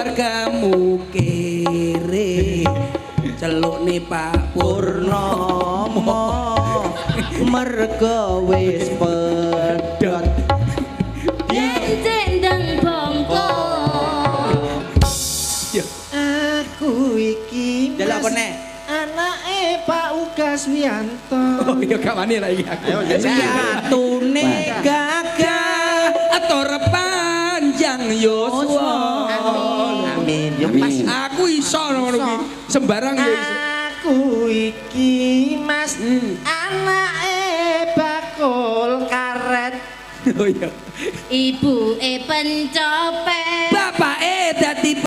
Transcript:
Keluargamu kere. Celukne Pak Purnomo mergo wis pedhot. Cendeng bongko. Ya. Aku iki Jaluk apa Mas, neh? anake Pak Ugas Wianto. Oh iya, gak wani lah iki aku. Ayo, jajal. Yatune gagah atur panjang yuswa. Amin. Yo pas. Aku iso ngono kuwi. Sembarang ya iso. Aku iki Mas, anake bakul karet. Oh iya. Ibuke pencopet.